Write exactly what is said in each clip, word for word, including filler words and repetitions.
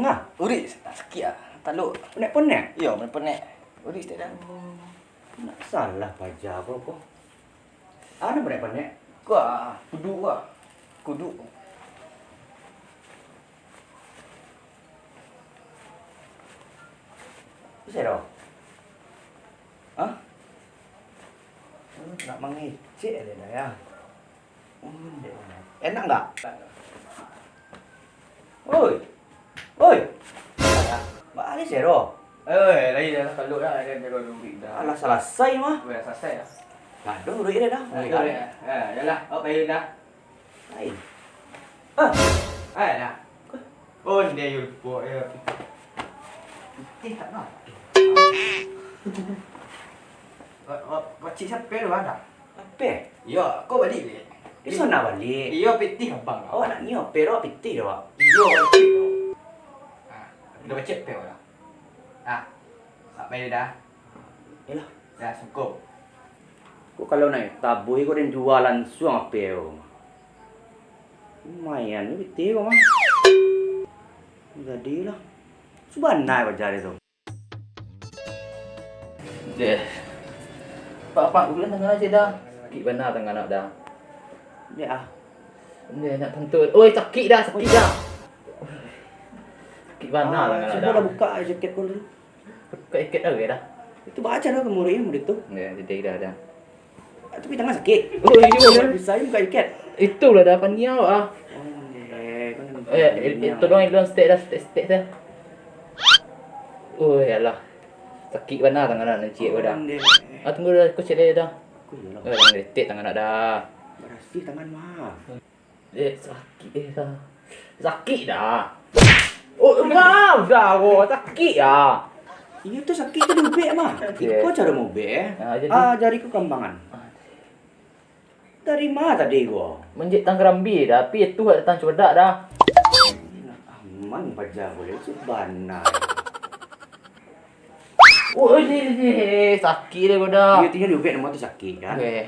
Nah, urik sakik ah, taluk. Ponek-ponek? Iyo, ponek-ponek. Urik sitek dah. Nak salah paja ko, ko. Anu ponek-ponek? Ko ah, kudu ah. Kudu. Bisa dah. Hah? Nak mangecek aja dah ya. Hmm, dek. Enak nggak? Oi. Oi. Baa ni sero? Oi, lai dah, kalau dah, dah, dah, dah, dah. Alah, salasai mah. Oi, salasai dah. Dah, dah, uruik dah, dah. Dah, dah, dah. Ya, yalah, awak pai dah. Lain. Ah. Ah, dah. Oh, dia yo lupa, ya. Eh, tak nak. Wa-, wa-, wacik siapa tu, dah? Apo? Iyo, kau balik, Lek. Di sana balik. Iyo, pitih abang. Awak nak nio apo, pitih dah, Wak? Iyo, pitih tu. Ah, dah baca apo dah? Ah, tak payah dah. Yalah. Dah, sungkup. Kok kalau nak tabuih kok den jua lansuang apo tu? Lumayan jo pitih ko mah. Jadilah. Subana paja tu. Deh. Pak, pak, ulun tangan aja dah. Sakik bana tangan nak dah. Dek ah. Deh, nak tentu. Oi, sakik dah, sakik dah. Sakik bana tangan nak dah. Cubolah buka jaket kau dulu. Buka jaket dah, dah. Itu baca dah kamu uruik murid tu. Ya, jadi dah, dah. Ah, tapi tangan sakik. Oh, iyo. Bisa buka jaket. Itulah dah paniau ah. Oh, deh, kau ni Eh, paniau. Tolong ilun stek dah, stek, stek dah. Oh, yalah. Sakik bana tangan nak nancik ko dah. Oh, deh. Ah, tunggu dah, aku cek dah. Aku iyolah. Eh, tangan detek tangan nak dah. Barasih tangan mah. Eh, sakik eh dah. Sakik dah. Oh, maaf dah ko. Sakik dah. Iyo tu sakik tu diubek mah. Iyo. Iko caro maubek eh. Ah, jadi? Ah, jari ko kambangan. Ah. Dari ma tadi ko? Manjek tang karambi dah, tapi itu datang cubadak dah. Aman paja ko, itu bana. Oh, eh, eh, eh, eh, sakik deh ko dah. Iyo, tingga diubek namo tu sakik kan? Oke.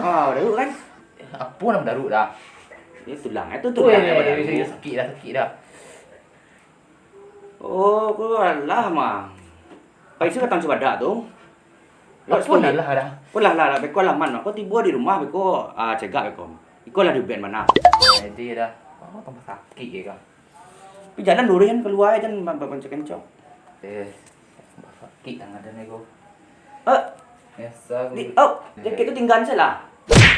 Ah, badaruk kan? Apo nan badaruk dah? Ini tulang, itu tulang yang badaruk. Sakik dah, sakik dah. Oh, ko alah mah. Paisa datang cubadak tu. Apo nan lah dah? Ko lah, lah, lah, beko lah man. Ko tibo di rumah, beko, ah, cegak beko. Iko lah diubek bana. Jadi dah. Oh, tambah sakik je kah? Tapi jalan luruih kan, kalua jan ba-, ba-, bancok-kencok. Eh, sakik tangan den ko. Eh, biasa di, oh, jaket tu tinggaan salah.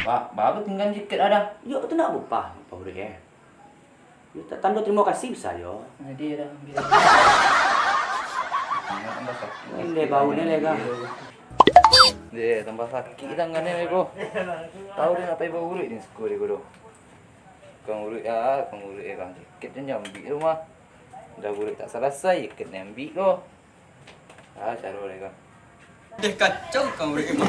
Ba-, baru tinggaan jaket ado. Yo, tu nak buka, apa udah eh? Yo, tak tando terima kasih bisa yo. Jadi dah, ambil. Tambah sakik. Ini bau ni lega. Deh, tambah sakik tangan ni ko. Tahu dia nak pai bau uruik ni suko dia ko. Kang uruik ah, kang uruik eh, kang jaket je nyambi tu mah. Dah uruik tak salasai, jaket nyambi tu. Ah, caro dia kang. Deh kacau kang uruik mah.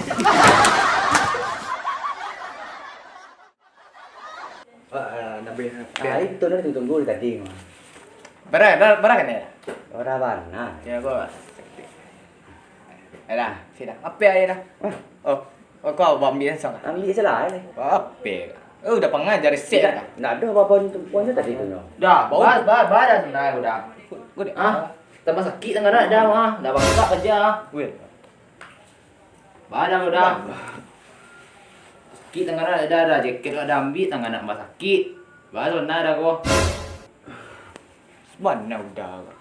Wah, ah, nak beli. Ah, itu dah ditunggu dari tadi mah. Bara, bara, bara kan ya? Bara bana. Ya, ko. Ayolah, sini. Apa ya dah? Hah? Oh, oh, kau ambil langsung. Ambil salah ni. Apa? Oh, udah pengajar set dah. Ndak ada apa-apa tu puan tu tadi tu no. Dah, bau. Bah, bah, bah dah senang aku dah. Kau dek. Ah, tambah sakik tangan nak dah mah. Dah bangkak aja. Weh. Bah dah kau dah. Sakik tangan nak dah, dah jaket nak dah ambil tangan nak bah sakik. Bah senang dah kau. Mana udah.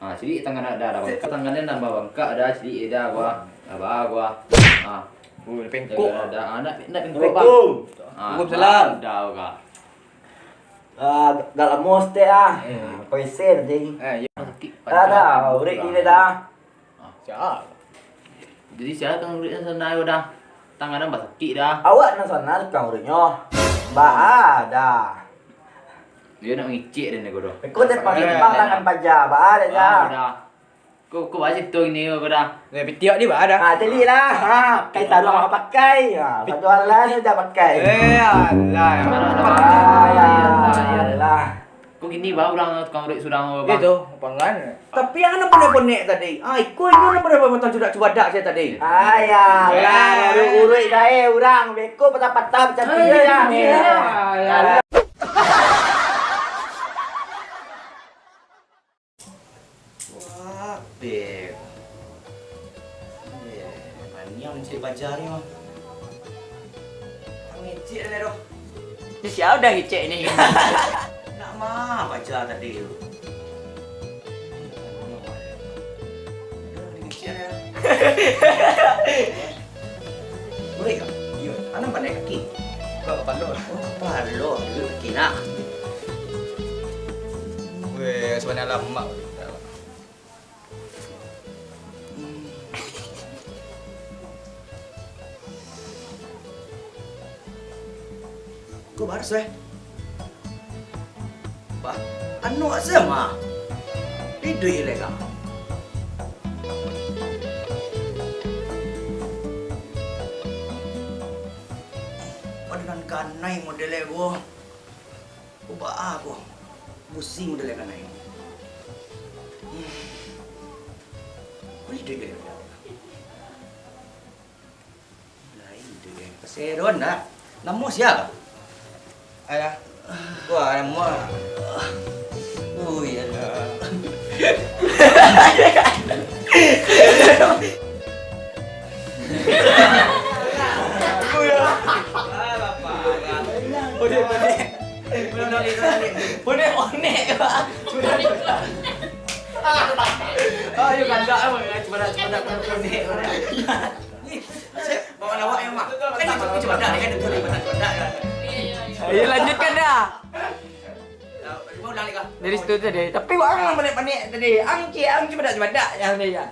Ha, silik tangan nak dah, dah bangkak. Tangan dia nambah bangkak dah, silik dah gua. Dah bah gua. Ha. Oh, dah pengkok. Dah, dah, dah. Ha, nak, nak pengkok, bang. Assalamualaikum. Ha, waalaikumsalam. Dah gua. Ah, agak lamo setek ah. Eh. Apa isi tadi? Eh, ya, sakit. Dah, dah, urik ni dah. Ah, siap. Jadi, sia kang uruik nan sana ko dah? Tangan nan basakik dah. Awak nan sana kang uruiknyo. Baa dah. Dia nak mangicik den ko dah. Ko dek pakai parangan paja, baa dah. Baa dah. Ko, ko baa carito kini ko dah. Nah, pitiak ni baa dah. Ha, caliak lah. Ha, kai taruang awak pakai. Ha, patualan sudah pakai. Eh, alah. Alah, alah. Ko kini baa urang tukang uruik surang ko, Bang? Itu, pangan. Tapi yang nan ponek-ponek tadi. Ah, iko, iko nan ponek-ponek batang cudak cubadak sajo tadi. Ayalah, uruik-uruik gae urang, beko patah-patah macam tu je lah. Ayalah. Paja ni mah. Ngecek dah tu. Ni sia udah ngecek ni? Nak mah paja tadi tu. Udah ngecek dah. Boleh kah? Iyo. Anak pandai kaki. Kau kepala. Oh, kepala. Duduk kaki nak. Weh, sebenarnya lama. Ko baras, eh? Bah, anu asa mah. Iduik le kah? Pado nan kanai model e ko. Ko baa ko? Busi model e kanai. Hmm. Ko iduik le. Lain tu, eh. Pasal Ron dah. Namo sia? Alah. Wah, namo. Oh, iyalah. Bonek, bonek. Bonek, bonek. Ayo, kandak, cubadak, cubadak, bonek, bonek. Bawa lawak ya, Mak. Kan itu cubadak, kan itu cubadak, cubadak, kan. Ayo, lanjutkan dah. Dari situ tadi. Tapi wak ang nan panek-panek tadi. Ang cik, ang cubadak-cubadak yang tadi, ya.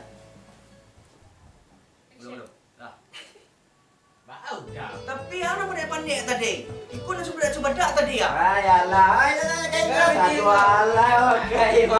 Belum, belum. Dah. Tapi ang nan panek-panek tadi. Iko nan cubadak-cubadak tadi, ya. Ayalah, ayalah, kayak gitu. Satu alah, oke.